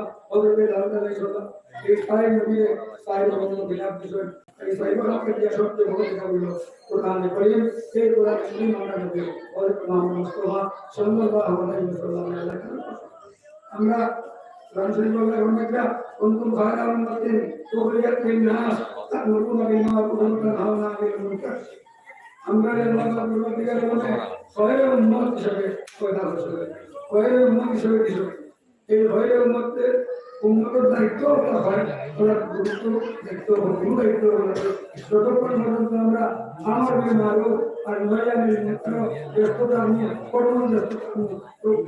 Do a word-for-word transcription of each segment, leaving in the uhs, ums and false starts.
হযরতে দাউদ আলাইহিস সালাম এই সাহেব নবীরে সাহেব রহমত বিলাপ দিয়েছেন। এই সাহেব রহমত দিয়া সবচেয়ে বড় কিতাব হলো কোরআনে করিম। সেই কোরআন শরীফ আমরা নবী হযরত মুহাম্মদ মুস্তাফা সাল্লাল্লাহু আলাইহি ওয়াসাল্লাম লেখা। আমরা কোরআন শরীফ বলতে আমরা কিয়া, "কুনতুম খায়রা উম্মাতিন উখরিজাত লিন-নাস তা'মুরুনা বিল মা'রুফি ওয়া তানহাউনা আনিল মুনকার।" আমরা আল্লাহ পাক পরবর্তীকালে মানে খয়রে উম্মত হিসাবে পয়দা হয়েছে। খয়রে উম্মত হিসাবে কিছু এই খয়রে উম্মতের, উম্মতের দায়িত্ব ওটা হয়, ওরা গুরুত্ব দায়িত্ব হয়, গুরু দায়িত্ব ওরা। যতক্ষণ পর্যন্ত আমরা আমর বিল মারুফ আর নহি আনিল মুনকার ব্যস্ততা নিয়ে, কর্ম ব্যস্ততা নিয়ে, তো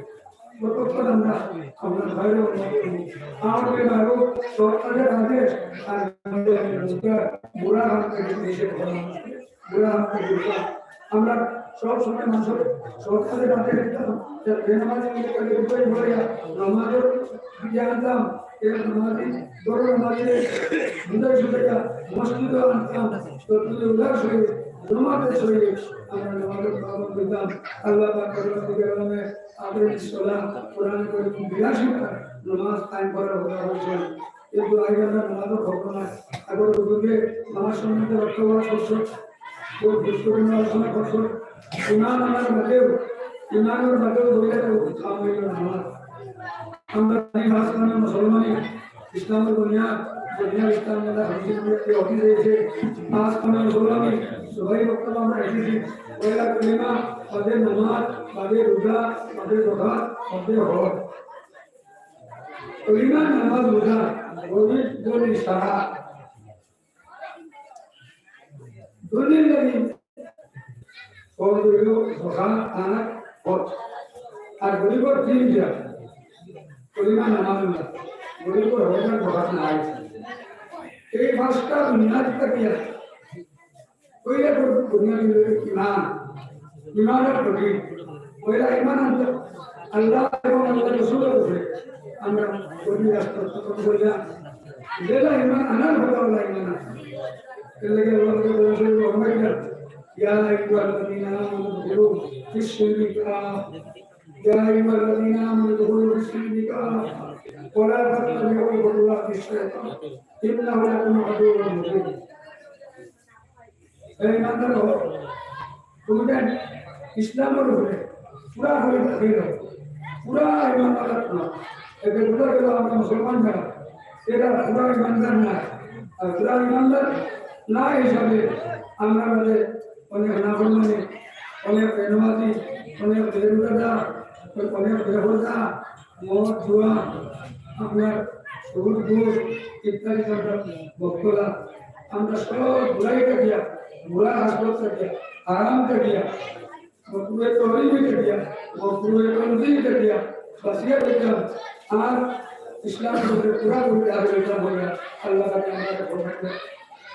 ততক্ষণ আমরা, আমরা খয়রে উম্মত। আমর বিল মারুফ, সৎ কাজের আদেশ, আর নহি আনিল মুনকার, বুরা কাম থেকে নিষেধ করা। বুরা কাম থেকে বিরত। আমরা সব সময় মানুষের সব কাজে বাধা দিতাম। যা বেনামাজি মিলে কাজে বিপদে পড়ে যায়, নামাজও ফিরিয়ে আনতাম। এর নামাজি, বড় নামাজিরে বুঝাই সুঝাইয়া মসজিদে আনতাম। তো তুমি উদাস হয়ে, জমাতে হয়ে আমরা নামাজের পাবন দিতাম। আল্লাহ পাক পরবর্তীকালে আকিমুস সালাহ, কোরআনে করিম বিরাশি বার নামাজ কায়েম করার কথা বলছেন। কিন্তু আজ আমরা নামাজও পড়ব না। আবার বুজুর্গে নামাজ সম্বন্ধে রক্ষা করা করছে, কেউ দুষ্টুমি আলোচনা করছে। ইমান আমার মাঝেও, ইমানের মাঝেও বইলে কাম হইল না আমার। আমরা জানি পাঁচ কামে মুসলমানি, ইসলামের বুনিয়াদ, বুনিয়াদ ইসলাম আলা খামসিন, এই অফিস হয়েছে, পাঁচ কামে মুসলমানি, সবাই বক্তব্য আমরা এসেছি। পয়লা কলিমা, বাদে নামাজ, বাদে রোজা, বাদে জাকাত, বাদে হজ। কলিমা, নামাজ, রোজা, গরিব, ধনী, সারা। ধনীর লাগি ফরজ হইল জাকাত আর হজ। আর গরিবর তিনটা। কলিমা, নামাজ, রোজা। গরিবর হজ আর জাকাত নাই। এই পাঁচটা বুনিয়াদ থাকিয়া পয়লা বুনিয়াদ হইল ইমান। ইমানের প্রতি পয়লা ইমান আনতে আল্লাহ এবং আল্লাহ রসুলের উপরে আমরা কঠিন রাস্তা উত্থাপন করলাম। যেটা ইমান আনার কথা, আল্লাহ ইমান আনার। এর লাগি আল্লাহ তাআলা বলেছেন, "ইয়া আইয়ুহাল্লাযীনা আমানু উদখুলু ফিস সিলমি কাফফা। ইয়া আইয়ুহাল্লাযীনা আমানু উদখুলু ফিস সিলমি কাফফা। ওয়া লা তাত্তাবিউ খুতুওয়াতিশ শাইতান। ইন্নাহু লাকুম আদুউম মুবিন।" এই ইমানদার হও। তুমি দেন ইসলামের উপরে পুরা করে দাখিল হও। পুরা ইমানদার না। এতে বোঝা গেল আমরা মুসলমান যারা, এরা পুরা ইমানদার না। আর পুরা ইমানদার না হিসাবে আমরা মধ্যে অনেক নাফরমানি, অনেক বেনমাজি, অনেক বেরুদাদা, অনেক বেহুদা, মদ, জুয়া, আপনার সুদ, ঘুষ ইত্যাদি আমরা ভোগ করলাম। আমরা সব বুরাই থাকিয়া, বুরা হাসলত থাকিয়া, হারাম থাকিয়া, মকরুহে তহরিমি থাকিয়া, মকরুহে তনজিহি থাকিয়া বাঁচিয়া রইতাম। আর ইসলাম ধর্মে পুরাপুরি আগে রইতাম বলে আল্লাহ তাআলা আমাদের ফরমাইলেন।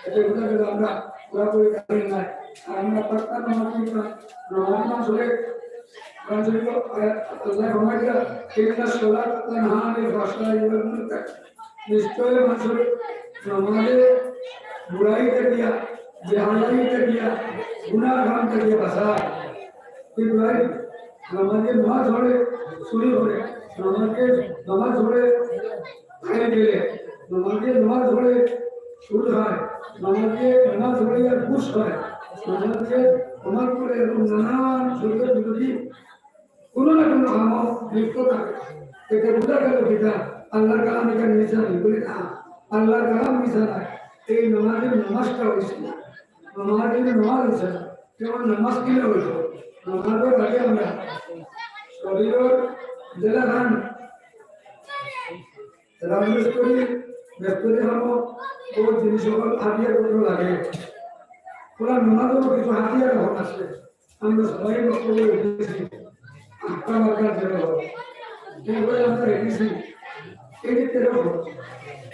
এতে বোঝা গেল আমরা পুরাপুরি কাফির নাই। আর আমরা পাক্কা নামাজি না, নামাজি মানুষ হলে কোরআন শরীফ, আয়াত, আল্লাহ ফরমাইয়া, "ইন্নাস সালাতা তানহা আনিল ফাহশাই ওয়াল মুনকার।" নিশ্চয় মানুষের নামাজে বুরাই থাকিয়া, বেহায়াই থাকিয়া, গুনাহ কাম থাকিয়া বাঁচায়। কিন্তু ভাই, নামাজে নামাজ পড়ে চুরি করে, নামাজে নামাজ পড়ে খাই গেলে, নামাজে নামাজ পড়ে সুদ খায়, নামাজে নামাজ পড়ে আর ঘুষ খায়, নামাজে নামাজ পড়ে এরকম নানান শরীয়ত বিরোধী কোনো না কোনো কামো লিপ্ত থাকে। এতে বোঝা গেল কিতা? আল্লাহর কালাম এখানে মিছা নাই, বলি না, আল্লাহর কালাম মিছা নাই। এই নামাজের নামাজটা হয়েছে না, নামাজের নামাজ হয়েছে না। যেমন নামাজ কিনা হয়েছে, নামাজের আগে আমরা শরীরের যেটা খান, রাজমিস্ত্রি, মিস্ত্রি কামো, ও জিনিস সকল হাতিয়ার পত্র লাগে। ওরা নামাজেরও কিছু হাতিয়ার এখন আছে। আমরা সবাই বক্তব্য রেখেছি, আটটা বারোটা যেন হয়। এরপরে আমরা রেখেছি, এই যে তেরো ঘর,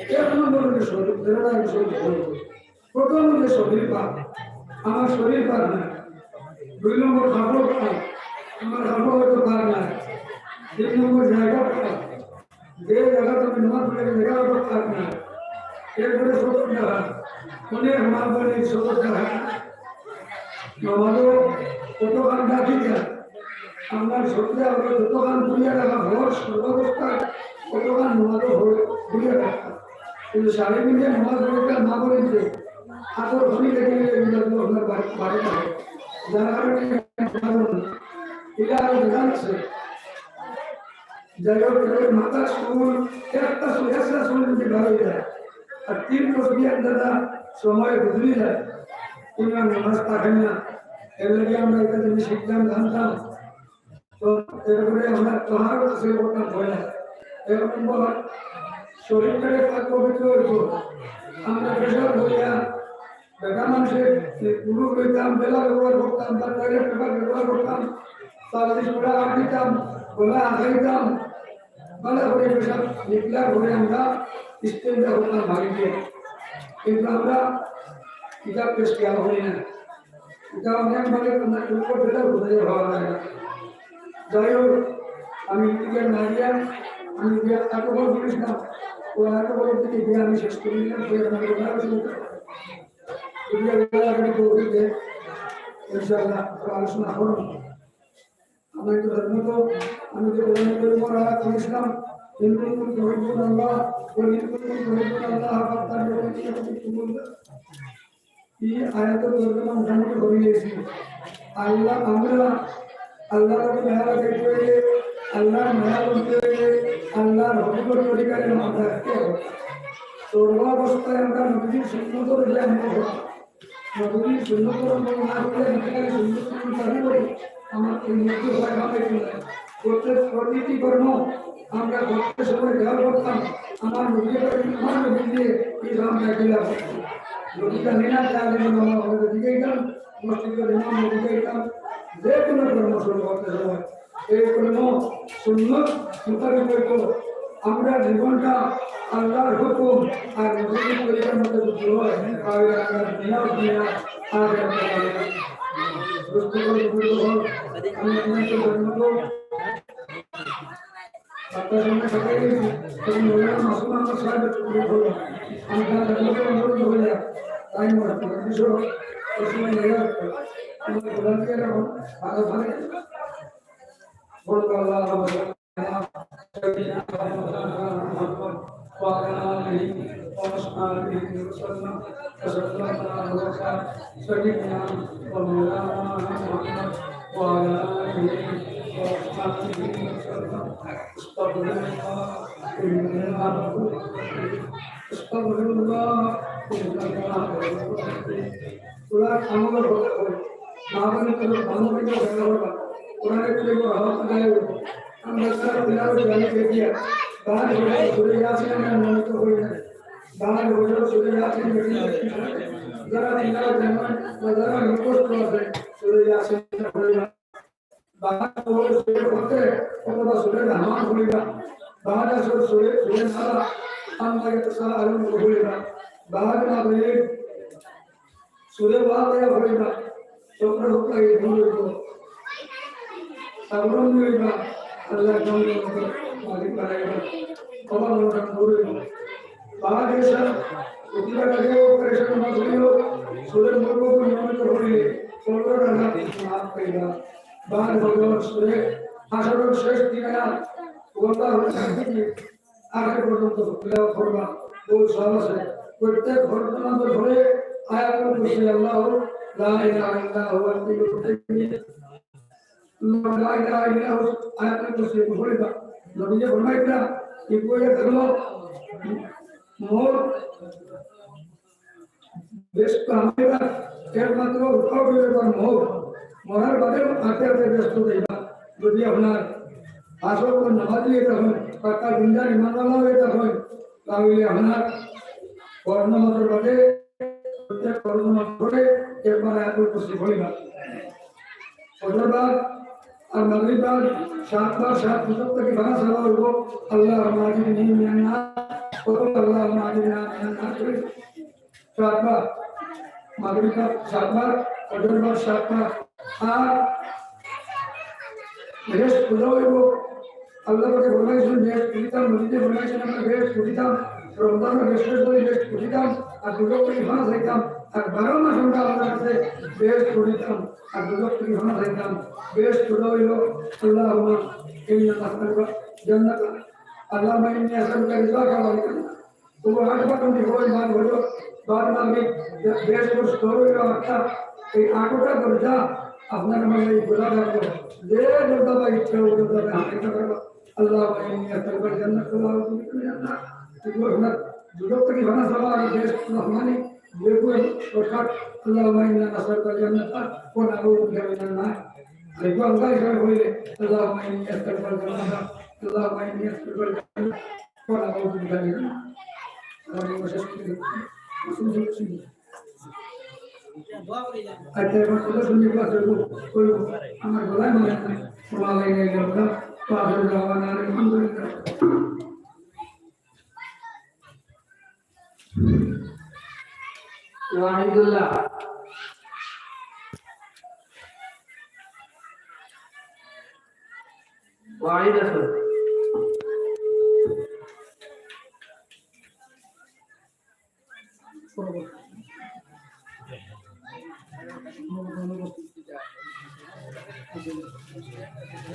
এক নম্বর হলো শরীর, তেরোটা আমি শরীর বলবো। প্রথম হলো শরীর পাক, আমার শরীর পাক না। দুই নম্বর কাপড় পাক, আমার কাপড় হয়তো পাক না। তিন নম্বর জায়গা পাক, যে জায়গা তুমি নামাজ পড়ে, জায়গা পাক না। এরপরে সতর জায়গা, মানে আমার বাড়ির সতর জায়গা। নামাজও কতক্ষণ রাখি যায়। আপনার সত্যি আমরা যতক্ষণ করিয়া রাখা হয়, সর্বাবস্থায় কতবার নামাজও পড়ে, ঘুরে রাখতাম। কিন্তু সাড়ে তিনটায় নামাজ পড়তে না বলেন যে, আদর ধনী দেখে নিলে এই জাতীয় আপনার বাড়ি, বাড়ি থাকে। যার কারণে এটা আরো বেজান আছে। যাই হোক, এবার মাথার চুল, একটা চুল, একটা চুল যদি বার হয়ে যায়, আর তিন তসবি আন্দাজা সময় গুজরি যায়, ইমাম নামাজ পাঠেন না। এর লাগে আমরা একটা জিনিস শিখতাম, জানতাম। তো এরপরে আমরা তাহার কাছে করতাম হয় না। এরকম বলা শরীরটাকে পাক পবিত্র হইতো। আমরা পেশাব হইয়া বেটা মানুষের পুরুষ হইতাম, বেলা ব্যবহার করতাম, বা টয়লেট পেপার ব্যবহার করতাম, তার পিছনে আট দিতাম, গলা আগাইতাম, ভালো করে পেশাব নিকলার করে আমরা স্টেজে করতাম ভাঙিয়ে। কিন্তু আমরা কিতাব পেশ খেয়াল করি না। এটা অনেক মানে তোমরা চুপ করে দিলে বুঝে যাওয়া যায় না। যাই হোক, আমি ইন্ডিয়ার নারিয়া, আমি ইন্ডিয়া এত বড় জিনিস না, ও এত বড় দিকে গিয়ে আমি শেষ করি নিলাম, সেই আমার কথা শুনতে হবে। ইন্ডিয়া গেলে আমি বলতে যে, ইনশাআল্লাহ, তো আলোচনা করবো। আমি তো ধর্ম তো, আমি যে কোরআন করিম আর আয়াত পড়েছিলাম, "ইন কুনতুম তুহিব্বুনাল্লাহ, কুল ইন কুনতুম তুহিব্বুনাল্লাহ ফাত্তাবিউনি ইউহবিবকুমুল্লাহ।" এই আয়াতের তর্জমা মোটামুটি করে নিয়েছি। আল্লাহ, আমরা আল্লাহর কাছে মায়া রাখতে হইলে, আল্লাহর মায়া করতে হইলে, আল্লাহর হবিবর তরিকায় আমরা রাখতে হবে। সর্বাবস্থায় আমরা নবীজির সুন্নতর যে আমল করব, নবীজির সুন্নতর আমল না করলে, আমরা খালি সুন্নত সুন্নত দাবি করি, আমার এই মৃত্যু হয় না, এই নয়। প্রত্যেক প্রতিটি কর্ম আমরা করতে সময় খেয়াল করতাম, আমার নবী, আমার নবী দিয়ে এই রাম ডাকিলা। নবী জানি না, যা জানি না, আমরা দিকে গেলাম, মসজিদের ইমাম নবী গেলাম, যে কোনো কর্ম শুরু করতে সময় এই কর্ম সুন্নত মোতাবেক হইতো। আমরা জীবনটা আল্লাহর হুকুম আর নবীর তরিকার মধ্যে যদি হয়, তাহলে আমরা দুনিয়াও দুনিয়া, আখেরাতও আখেরাত। বুঝতে পারলে বুঝতে পারো। আমি আপনাকে ধন্যবাদ। আপনার সঙ্গে কথা বলেছি, তখন মৌলানা মাসুম আহমদ সাহেব একটু বললাম, আমি তার ধন্যবাদ অনুরোধ হয়ে যায়। তাই মনে হয়, কিছু প্রশ্ন নিয়ে আসবে। আমি বললাম যে এরকম ভালো ভালো বলবো, আল্লাহ وعلى آله وأصحابه وسلم. وصلى الله على سيدنا ومولانا محمد وعلى آله وأصحابه وسلم. أستغفر الله إن الله غفور رحيم. أستغفر الله إن الله غفور رحيم. ওরা আমল করতে হবে। না বলে তো ভালো করে দেখা হবে। ওরা একটু বড় হতে যায়। আমরা তারা তিলাওয়াত জানি দেখিয়া, বাদ হয়ে সুরে ইয়াসিন আমরা মনে তো করি না। বাদ হয়ে সুরে ইয়াসিন দেখি, যারা তিলাওয়াত জানেন বা যারা মুখস্থ আছে, সুরে ইয়াসিন পড়ে না। বাদ হয়ে সুরে ফতে অথবা সুরে রহমান পড়িবা। বাদ আসর সুরে, সুরে নালা, আম্মা ইয়াতাসাআলুন পড়িবা। বাদ না হয়ে সুরে ওয়াকিয়া পড়িবা, চক্র হুকরা এই দূর হইব। সাবরম হইবা, আল্লাহ জানলে মালিক বানাইবা। বাবা মনটা দূর হইব। বাদ এসা, উঠিবার আগে ও পরেশান না হইও, সুরে মরব নিয়মিত হইলে, চক্র রাখা মাফ পাইবা। বাদ হইল সুরে হাসরের শেষ দিনে, আল্লাহ আখের পর্যন্ত তিলাওয়াত করবা, ওই সব আছে। প্রত্যেক ঘটনার পরে আয়াতুল কুরসি, আল্লাহু লা ইলাহা ইল্লা হুয়াল হাইয়ুল কাইয়্যুম, লা ইলাহা ইল্লা হু, আয়াতুল কুরসি পড়বা। নবীজি ফরমাইলা, কি কইয়া থাকলো? মোর বেহেস্ত হামাইবা, একমাত্র উঠাও হইলে তার মউত। মরার বাদে আতে আতে বেহেস্ত যাইবা। যদি আপনার পাঁচ ওয়াক্ত নামাজি হয়ে থাকেন, পাক্কা দিনদার ইমানওয়ালা হয়ে থাকেন, তাহলে আপনার ফরজ নামাজের বাদে, প্রত্যেক ফরজ নামাজ পড়ে একবার আয়াতুল কুরসি পড়িবা। ফজর বাদ আর মাগরিব বাদ সাতবার সাত দুজখ থাকি ফানা চাওয়া হইব, আল্লাহুম্মা আজিরনি মিনান নার, আল্লাহুম্মা আজিরনি মিনান নার। সাতবার, মাগরিব বাদ সাতবার, ফজর বাদ সাতবার। আর বেহেস্ত খুঁজা হইব। আল্লাহ পাকে ফরমাইছেন, বেহেস্ত খুঁজিতাম, নবীজি ফরমাইছেন, আমরা বেহেস্ত খুঁজিতাম, রমজানের বেহেস্ত, বেহেস্ত খুঁজিতাম, আর দুজখ থাকি ফানা চাইতাম, আর বারো মাস আমরা আল্লাহর কাছে বেহেস্ত খুঁজিতাম, আর দুজখ থাকি ফানা চাইতাম। বেহেস্ত খুঁজা হইল, আল্লাহুম্মা ইন্না নাসআলুকা জান্নাতা اللهم إني أسألك رضاك والجنة। তবু আটবার যদি হয়, বার হলো, বার মাগরিব, বেহেশতর স্তর হইল আটটা। এই আটটা দরজা আপনার আমার এই খোলা থাকলো। যে দরজা বা ইচ্ছা, ওই দরজা আপনি হাঁটতে পারবা। اللهم إني أسألك الجنة وأعوذ بك من النار। শুধু আপনার দুজক থেকে বাঁচা যাওয়া আর বেহেশত রহমানি, যেগুলো দরকার। اللهم إنا نسألك الجنة ونعوذ بك من النار। যেগুলো আল্লাহ হিসাবে হইলে, اللهم إني أسألك الجنة، اللهم إني أسألك الجنة ونعوذ بك من النار। আচ্ছা, এবার কথা শুনতে পাচ্ছ, আমার গলায় মানে, ওয়া আলাইনা ইল্লাল হুদা, ওয়া আখিরু দাওয়ানা আনিল হামদুলিল্লাহ। ওয়াহিদুল্লাহ। ওয়াহিদ আছে।